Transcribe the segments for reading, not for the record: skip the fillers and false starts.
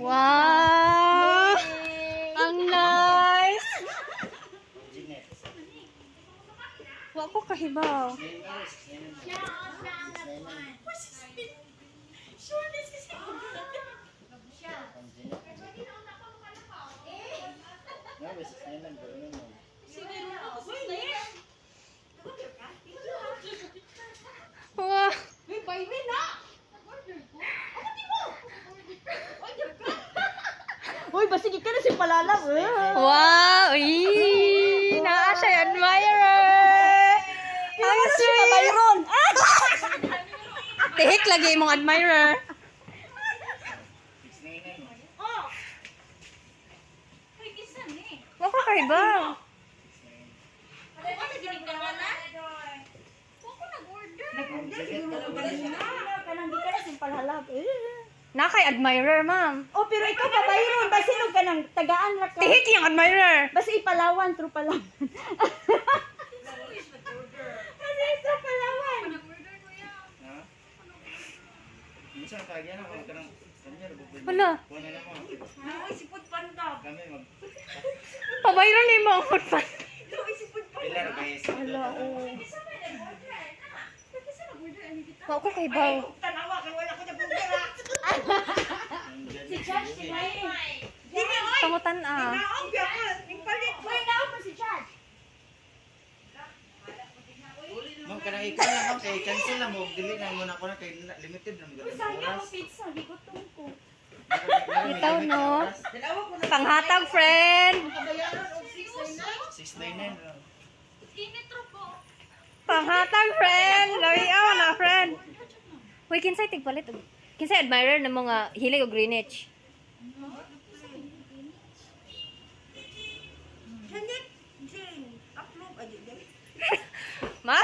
Wow! Ang nice! Wa ko kahibaw. Wow! Uy, basig ka na si palalam. Eh. Wow! Uy! Naa siya admirer! Ang sweet! Byron. Ah! Tihik lagi imong admirer. Wa ko kahibaw. Kanang di ka na si palalam. Eh. Na kay admirer, ma'am. Oh, pero ikaw pa Byron, basin og kanang tagaan ra ka. Tihik yung admirer. Basta ipalawan, true palawan. Kasi sa Palawan. Minsan kagyan ako kanang kanya ra Wala. Wala na mo. Kami mag Pabayro ni mo ang food pan. pila ra kay Hala, oh. Wa ko kahibaw. Si Judge, si May. Pangutan ah. Uy, naon pa si Judge? Ma'am, kanang ikaw lang, ma'am, kay cancel na mo, dili na mo na ko na kay limited na mo Uy, sayang ako pizza, gigutom ko. Itaw no. Panghatag, friend. 699 ra. Panghatag, friend. Lawi aw na, friend. Uy, kinsay tigpalit og kinsay admirer ng mga hilig og Greenwich? Ma?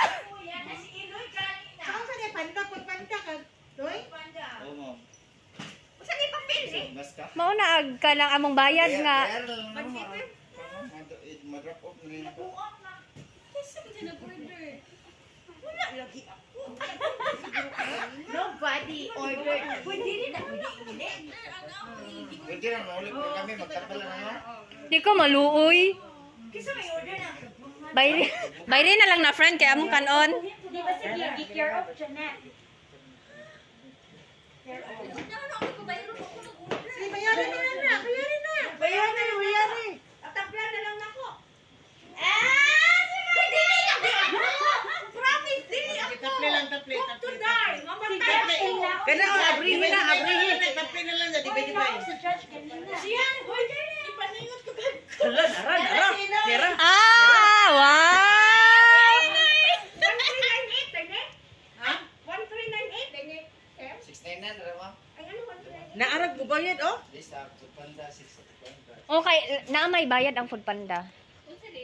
Oo, ma'am. Basta. Mao na ag kanang among bayad nga. Bayar lang na mo. Ma-drop off na rin ako. Nobody ordered. Pwede rin na, pwede uli. Pwede ra maulit pa kami magtapal na na. Di ko maluoy. Kasi may order na. Bayri, bayri na lang na, friend, kay among kanon. Di ba sige, gi-care of Janet? Bayaran na na, bayaran na. Bayaran na, bayaran. Atapla na lang nako. Ah! Sige, dili na. Promise, dili ako. Taple lang, taple, Hope to taple. die. Mamatay ako. Kana oh, abrihin na, abrihin. Taple na lang, di ba, di ba? Si Judge kanina. Siya, order na. Ipaningot ko kag. Hala, nara, nara. Nara. Ah, wow! 1398, dali. Ha? 1398, dali. 699 ra, ma'am. Ay, ano 1398? Naarag mo bayad, oh. This up to Panda 699. Okay, na may bayad ang Food Panda.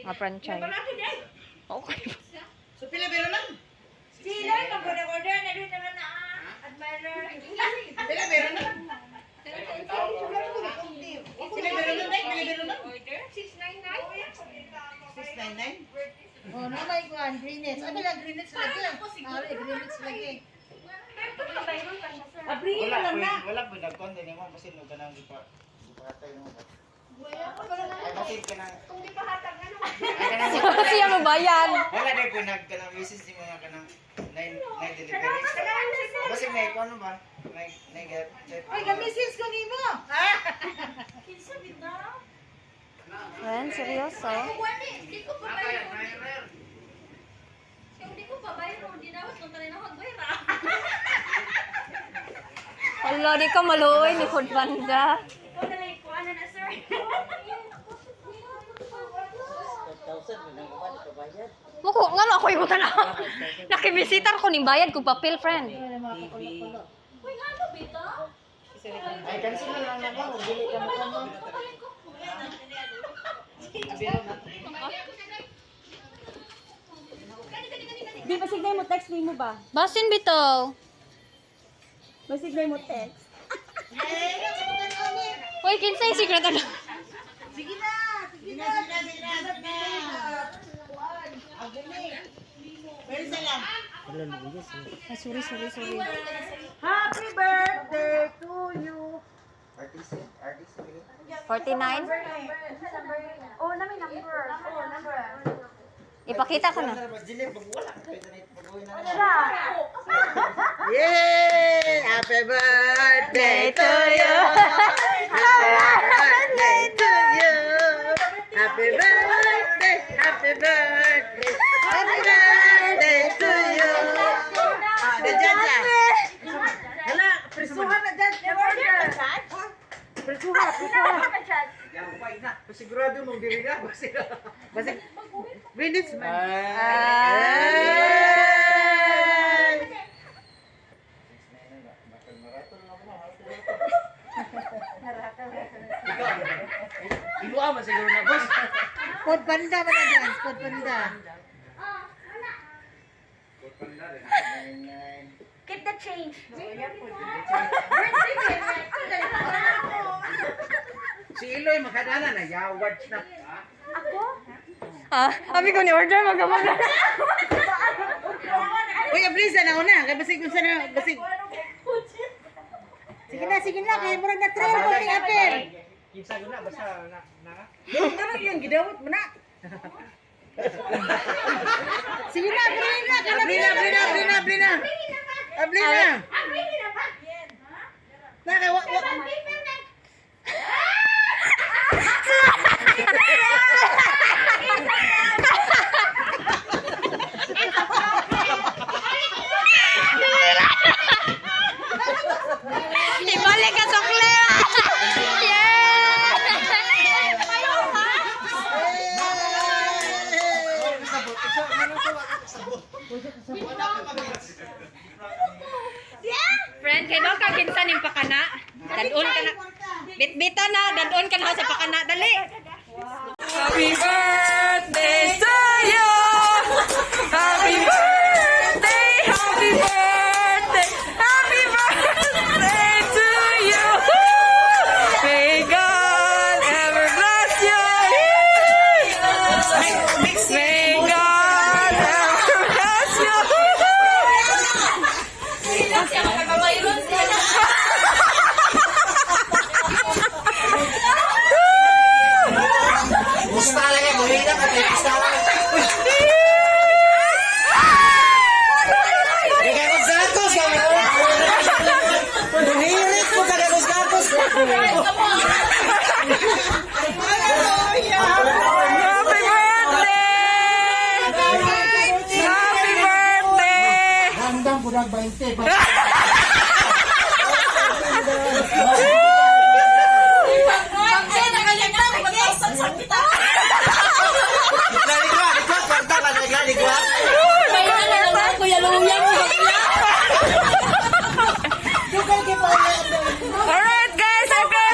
Nga franchise. Barato din. Okay. So pila biro lang? Sila, mag-order na rin naman na ah. Admirer. Pila biro lang? Pila biro lang, dai? Pila biro lang? Order? 699? 699? Oh, na may kuan greenets. Ano lang greenets lagi? Ah, greenets lagi. Abrihin Wala na lang na. po, wala po nagkonde ni ma'am kasi no kanang gipatay mo. Ay basin kanang Kung di pa hatag, ano? ay kanang Siya mo bayad. wala dai po nag kanang message ni mga kanang nine nine delivery. Basin may kuno ba? May may get check. Oy, gamisis ko nimo. Ah. Friend, seryoso? Hindi ko pa bayro. Hindi ko pa bayro. Di dapat kung tayo na magbayra. Hala, di ka maluoy ni Food Panda. Ikaw na lang ikuha na na, sir. Muko, nga no ako yung tanaw. Nakibisitar ko ning bayad kog papel, friend. Uy, nga ano, bita? Ay cancel na lang na ma'am, dili ka mo ma'am. Di ba signay mo text nimo ba? Basin bitaw. Basig na mo text. Uy, kinsay secret ano? Sige na, sige na. Sige na, sige na, sige na. Kuan. Agani. Pwede sa lang. Ay, sorry, sorry, sorry. Happy birthday to you. RTC, RTC. 49? Oh, na may number. Oh, number. Ipakita ko na. Mas dili pag wala kayo na pag-uwi na lang. Yay! Happy birthday to you! Happy birthday to you! Happy birthday! Happy birthday! Happy birthday to you! Ah, the judge ah. Hala, prisuhan na judge. Prisuhan, prisuhan. Sigurado mong dili na. Basig, minutes man. Ah. Ay! Iluwa man siguro na boss. Pod panda man na dyan. Pod panda. Keep the change. Si Iloy makadana na yawad na. Ako? Ah, abi ko ni order magamaga. Uy, ablisa na una. Kay basig unsa na basig. Sige na, sige na. Kaya murag na trail ko ni Apel. Kinsa na basta na na. Ano yung gidawat mo na? Sige na, abrihin na. Kaya Ablina, ablina, ablina, ablina. Ablina. Na kay wa wa. Ibalik ka sukle. Yeah! Friend, kay ba ka kinsa ning pakana? Dadon ka na. Bitbita na, dadon ka na sa pakana dali. Happy birthday to you. Happy birthday, happy birthday, happy birthday to you. May God ever bless you. May God ever bless you. Gusta lang eh, buhi na ka gusta lang. Kay kog gakos kay. Buhirit ko kay kog gakos. Happy birthday! Happy birthday! Handang budag 20. Ligwa, ligwa, kwarta ka ligwa, ligwa. Alright guys, okay.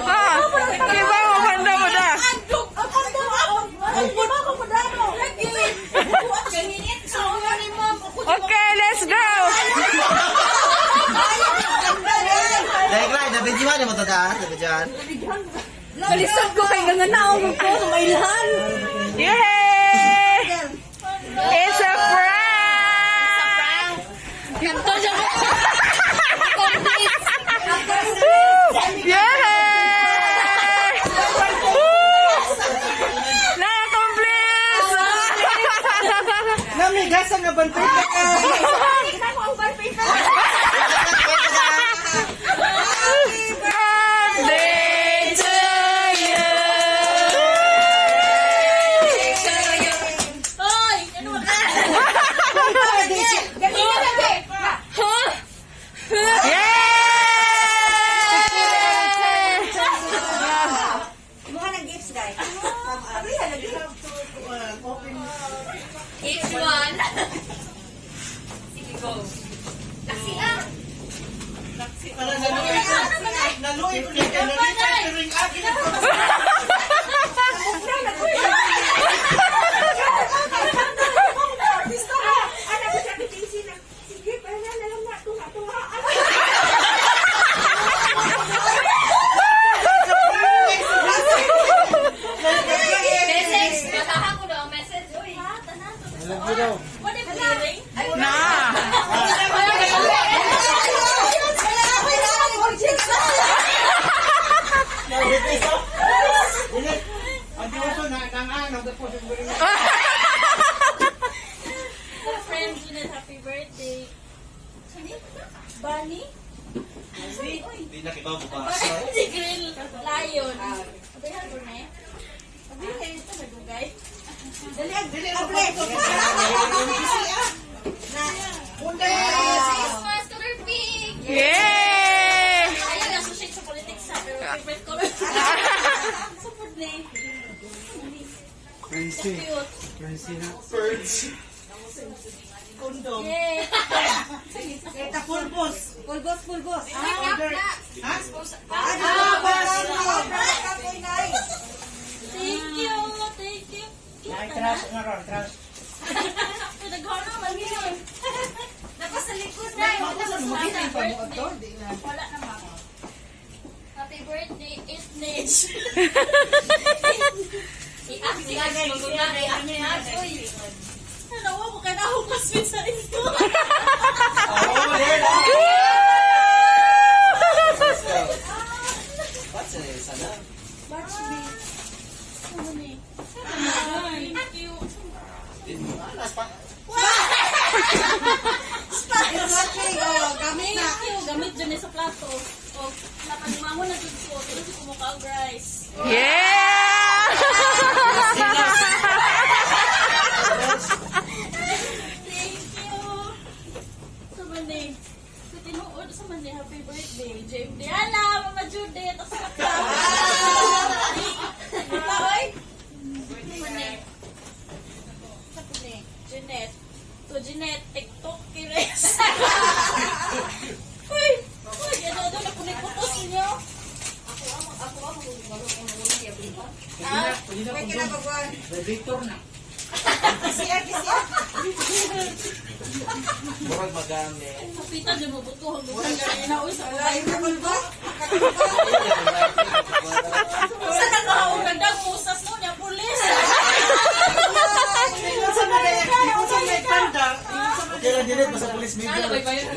Ah, di ba maganda mo na? Okay, let's go. Ligwa, nabidyohan mo to da, nabidyohan. Kalisod ko kay ganganaw ko mailhan. Yay! It's a prank! Kanto siya mo. Yay! Woo! Na-accomplish! Namigas ang bantay ka. Birthday to you! Yay! Mukha ng gifts, guys. Each one. Sige, go. Taxi ah. Para naluoy ko. Naluoy ko ni kay nalipay ring akin. Sige, pahinga na lang na. Tunga-tunga. Message. Basahan ko daw ang message. Uy. What if Na! Wala Jeanette, happy birthday. Sani? Bunny? Sani, oy. Di na kibaw bukas. Si Grill Lion. Abihan ko na eh. Abihan ito, nagugay. Dali, dali, abre. Christmas color pink! Yay! Ayaw, associate sa politics ha, pero favorite color. Support na eh. Prince. Cute. Prince na. Birds. Yay! Kita pulbos. Pulbos, pulbos. Ha? Ah, Thank you! Thank you! Cute Ay, na. trash nga ron, trash. Naghono man yun. Nasa likod na. Happy birthday. Wala na ma. Happy birthday, Itnage. Nanawa ko ka na ako classmate sa isko. Oh, there. What's it? Sana. Batch B. Ano ni? Thank you. Alas pa. Gamit na. Thank you. Gamit dyan eh sa plato. O, napanimango na dyan ko. Pero si kumukha og rice. Yeah! Thank you. Sa man eh. Sa tinuod, sa man eh, happy birthday. JMD. Hala, Mama Judith. Asa ka pa? Oy. Sa man eh. Sa man eh. Jeanette. To Jeanette, TikTok kires. Uy, uy, ano, ano, napunay-putos ninyo. Ah, May kinabagwan. Vibrator na. Kisiya, kisiya. Murag magamit. Kapita, di mo buto. Hanggang ganina, uy, sa Ay, pulbos. Sa nagkaon nagdag musas mo niya pulis. Unsa man ay, unsa man ay panda? Okay lang dinit, basta police Ano major. ba yun?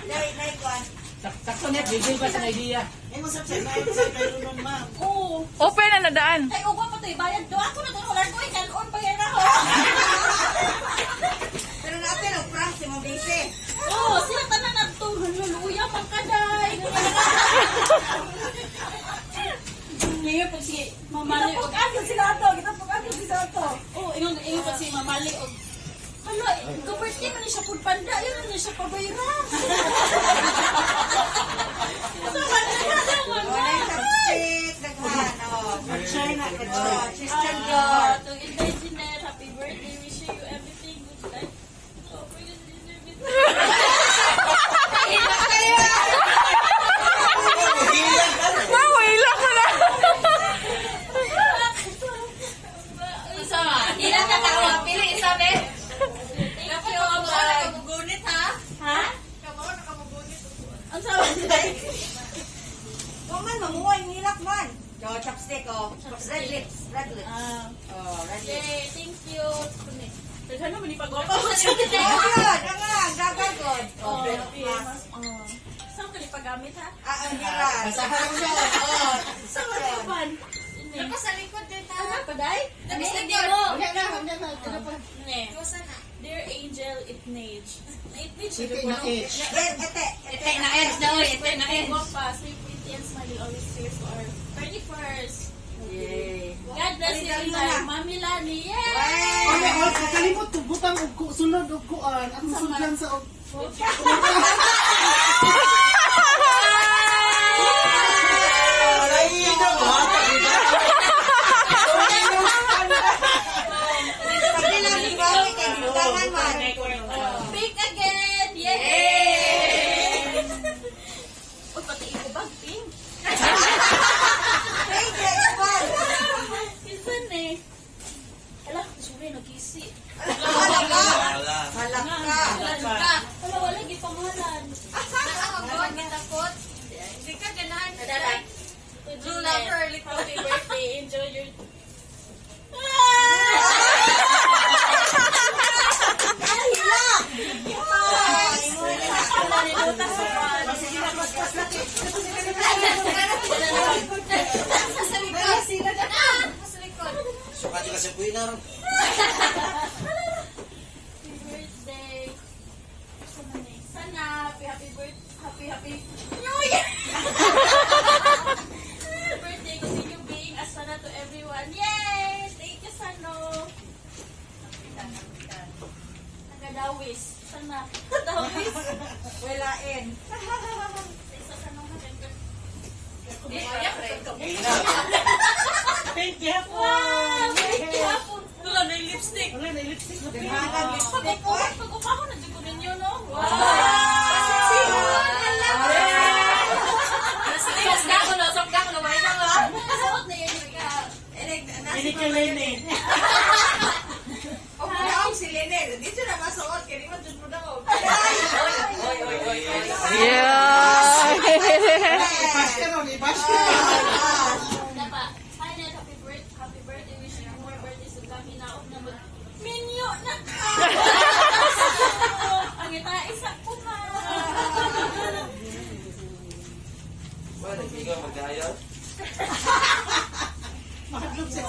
Dai, dai, kwan. Sakto net, bigil pa sa idea. Ay, usap sa ay, sa kayo nun, ma'am. Oo. Open na nadaan. Ay, uwa pa to'y bayad do. Ako na doon, wala ko ikanon bayad ako. Pero natin, ang prank si Ma'am Daisy. Oo, sila tanan nagto. Luya man kaday. Ngayon pag si Mamali og Gitapok sila ato, gitapok sila ato. Oh, ingon ingon pag si Mamali og Hala, ka-birthday man ni siya food panda, yun na siya pabayra. So, man na, man Oh, na. na chopstick, daghan, oh. China, Oh, Christian Ah, girl. to Inday Jeanette, happy birthday. Wish you everything good life. Oh, for you deserve it. Mawala ka na. Isa. Ilan ka tao? Pili isa, be. Thank you. Nakamugunit ha? Ha? Kamaw nakamugunit. Ang sabi Oh, man, mamuha yung hilak man. Oh, chopstick, oh. Red lips, red lips. Ah, Oh, red lips. yay, thank you. Daghan naman ipagwapa ko Oh, good. Ang nga, gagal, good. Oh, mas. Oh. Saan ka ipagamit ha? Ah, ang hila. Sa oh. Saan ka ipan? Tapos sa likod din na. Ano pa day? Tapos sa likod. Wala na, wala na. Ano pa? Ne. Dear Angel Itnage. Itnage. Ite na H. Red, ete, Ete na edge na, oy. Ete na edge. Guwapa, sweet, pretty, and smiling, always cheers for our 31st. God bless you, Inday. Mami Lani. Yay! Ay, ay, kakalimot ko butang og sulod og kuan. Ang sudlan sa og Ay, na ba? Sabi lang si Mami kay gintangan man. Pink again! Yay! Uy, pati iko bag, pink. Thank you, Ivan. Kinsan eh. Ala, sorry, nagkisi. Wala ka. Wala. Wala ka. Wala, wala, wala, gipangalan. Gitapot. Hindi ka ganahan. To Jeanette, happy birthday. Enjoy your... Sa likod. Sa likod. Sukat ka sa puwi na ron. Happy, happy New Year! Birthday, continue being a sana to everyone. Yay! Thank you, Sano. Nagadawis. Sana. Dawis. Walain. Isa sa nung happy. Thank you po. Wow! Thank you, hapon. Wala na yung lipstick. Wala na lipstick na Daghanan lipstick. Pag-upa ko na dyan ko ninyo, no? Wow! Nasuot na yan yung ka. Hindi ka lene. O muna si Lene. Dito na masuot. Kaya di man dyan muna ko. Yeah! I-bash ka nun, i-bash ka. Dapa. Hi, Ned. Happy birthday. Happy birthday. Wish you more birthdays to come. Hinaot na mag... Minyo na ka! Ang ita, isa ko ma. Wala, nagbigaw magdayon. Mahadlok sa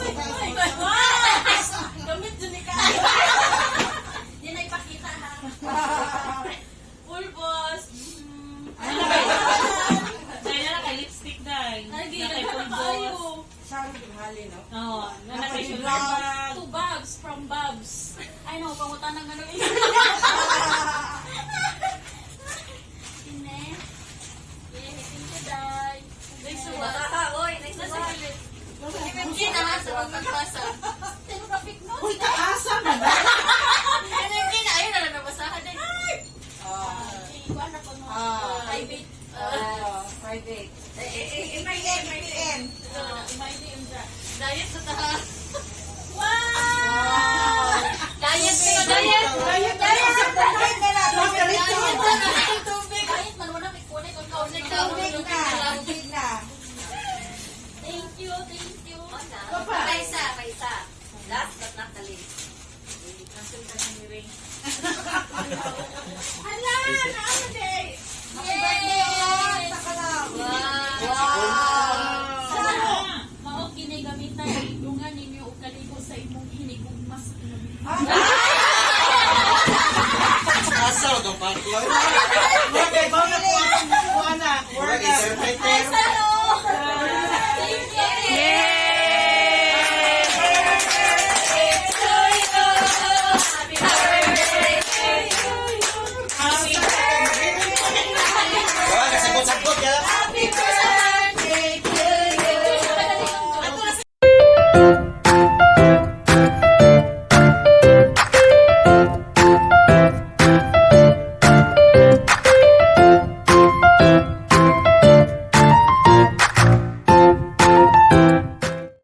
Wow! Gamit dun ni ka. Yan ay pakita ha. Full boss. Dahil na kay lipstick dahil. Lagi, Na kay nagkakaayo. pulbos. Sorry, hali, no? Oo. Na kay sugar bag. To Babs, from Babs. Ay no, pangutan ng ano yun. Ine. Yeah, thank you, Day. Oy, nasa gilid. Stenographic notes. Uy, taasa na ba? Ay! Ikuan ako no. Private. Private. Eh, may M, may M. May DM dra. Diet sa taha. Wow! Diet diet. Diet, diet. Tubig na lang. Diet tubig. Diet man wala may kunay kon kaunay Tubig na. Tubig na. Thank you, thank you. Kaisa, kaisa. Last but not the least. Hala, naano day. Happy birthday, Ron. Sakalam. Wow. Mao kini gamitan dungan ninyo og kaligo sa imong hinigugma sa kinabuhi. Asa o itong pakloy? Mga kay mga kuha na. Murag interpreter.